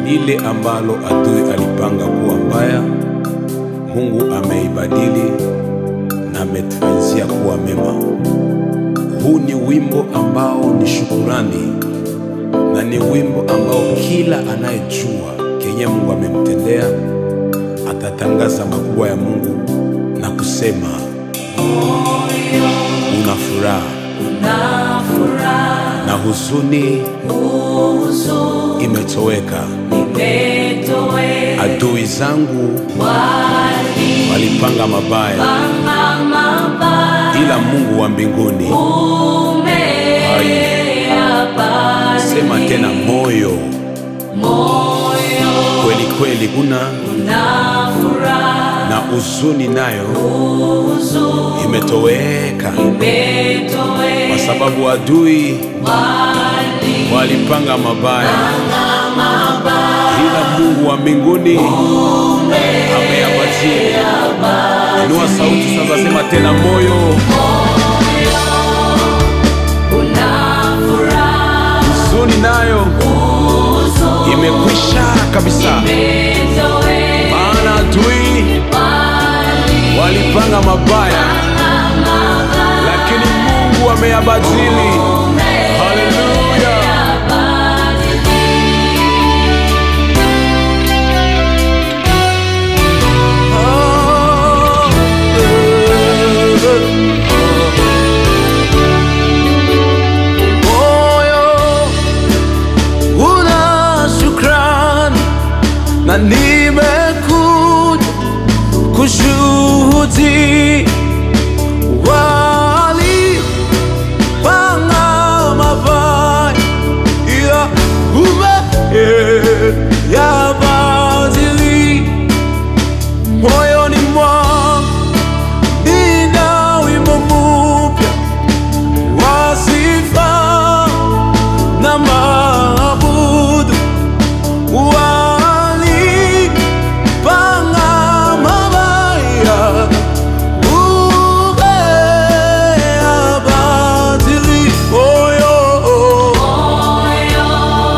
Lile ambalo adui alipanga kuwa mbaya, Mungu ameibadili na ametufanyia kuwa mema. Huu ni wimbo ambao ni shukurani, na ni wimbo ambao kila anayejua kenye Mungu amemtendea atatangaza makubwa ya Mungu na kusema una furaha na huzuni imetoweka. Adui zangu walipanga mabaya, ila Mungu wa mbinguni. Sema tena, moyo kweli kweli una na huzuni nayo imetoweka, kwa sababu adui walipanga mabaya, ila Mungu wa mbinguni ameyabadili. Inua sauti sasa, sema tena, moyo huzuni nayo imekwisha kabisa, maana adui walipanga mabaya, lakini Mungu ameyabadili. Hallelujah. Moyo una shukrani na nimekuja kushuhudia walipanga mabaya, ila umeyabadili. Moyoni mwangu nina wimbo mpya wa sifa na maabudu. Walipanga mabaya, umeyabadili. Moyo,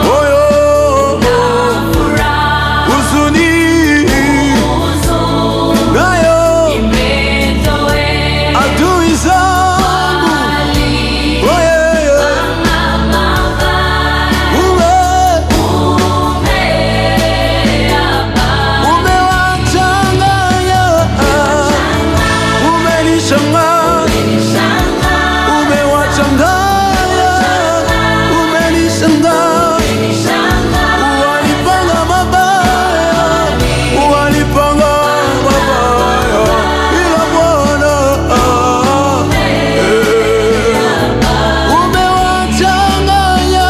moyo, huzuni nayo adui zangu, oh yeah, yeah. Umewachanganya, umenishangaza, umewachanganya, umenishangaza. Walipanga mabaya, walipanga mabaya, ila Bwana umewachanganya,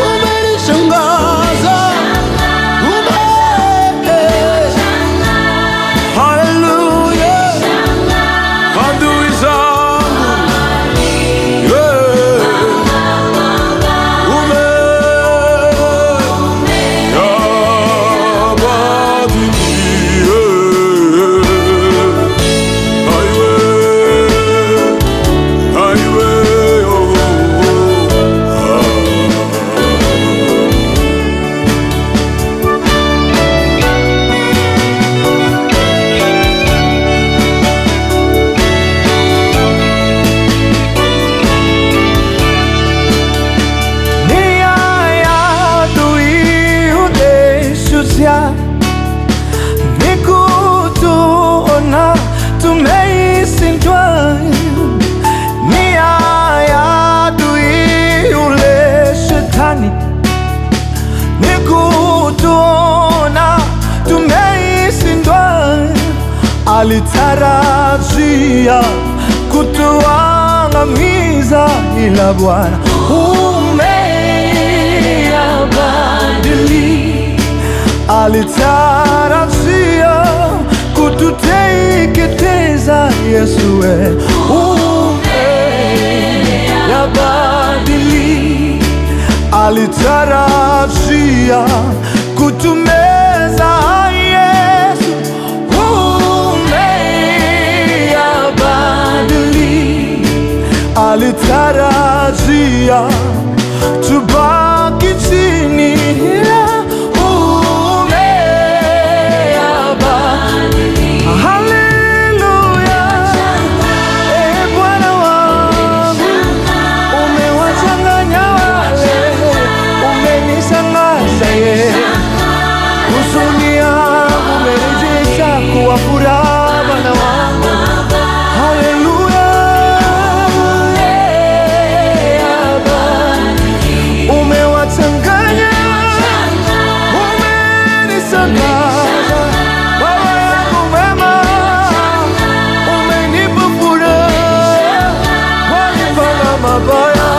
umenishangaza. Hallelujah, adui zangu, yeah. Nia ya adui uleshusia ni kutuona tumeisindwa. Nia ya adui ule shetani ni kutuona tumeisindwa. Alitarajia kutuangamiza, ila Bwana umeyabadili. Alitarajia kututeketeza, Yesu we umeyabadili. Alitarajia kutumeza, Yesu umeyabadili. Walitarajia tubaki chini, ila umeyabadili. Haleluya, e Bwana wangu, umewachanganya wale, umenishangaza ye. Huzuni yangu umerejesha kuwa furaha, Bwana wangu. Haleluya, umewachanganya, umenishangaza. Baba yangu mwema, umenipa furaha, walipanga mabaya.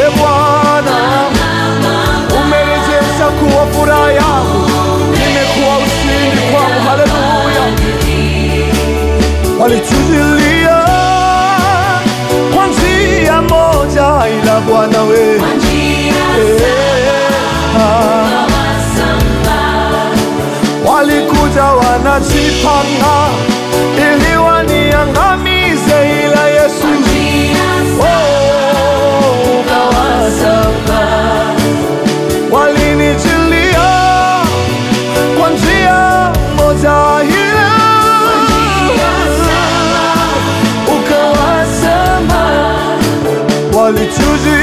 E Bwana, umerejesha kuwa furaha yangu, nimekuwa ushindi kwangu. Haleluya. Walitujilia kwa njia moja, ila Bwana we walikuja wanajipanga ili waniangamize, ila Yesu oh, ukawasamba. Walinijilia kwa njia moja, ila ukawasamba. Walitujilia